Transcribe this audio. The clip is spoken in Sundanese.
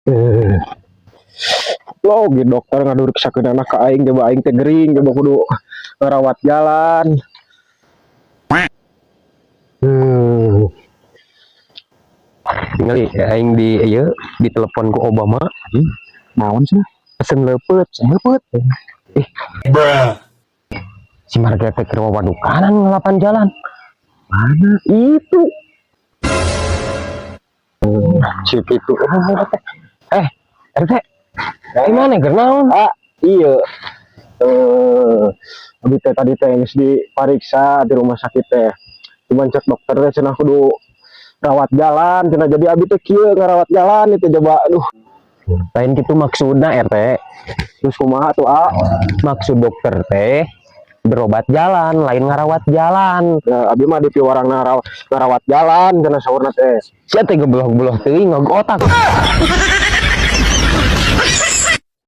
Eh. Lo gitu dokter ngaduriksakeun anak ka aing, coba aing teh gering, coba kudu ngarawat jalan. Tinggal aing di ieu ditelepon ku Obama. Naon sih? Pesen leupeut. Leupeut. Bruh. Si marga teh keur wawadukanan ngalapan jalan. Mana? Itu. Si itu. Eh, RT. Gimana, keur naon? Ah, iya. Eh, abi teh tadi teh geus dipariksa di rumah sakit teh. Cuman cek dokter teh cenah kudu rawat jalan cenah, jadi abi teh kieu ngarawat jalan itu coba, aduh. Lain gitu maksudna, RT. Terus kumaha tuh, ah? Maksud dokter teh berobat jalan, lain ngarawat jalan. Ya, abi mah di piwarang ngarawat jalan cenah saurna teh. Sia teh gebeloh-gebeloh teuing, ngog otak.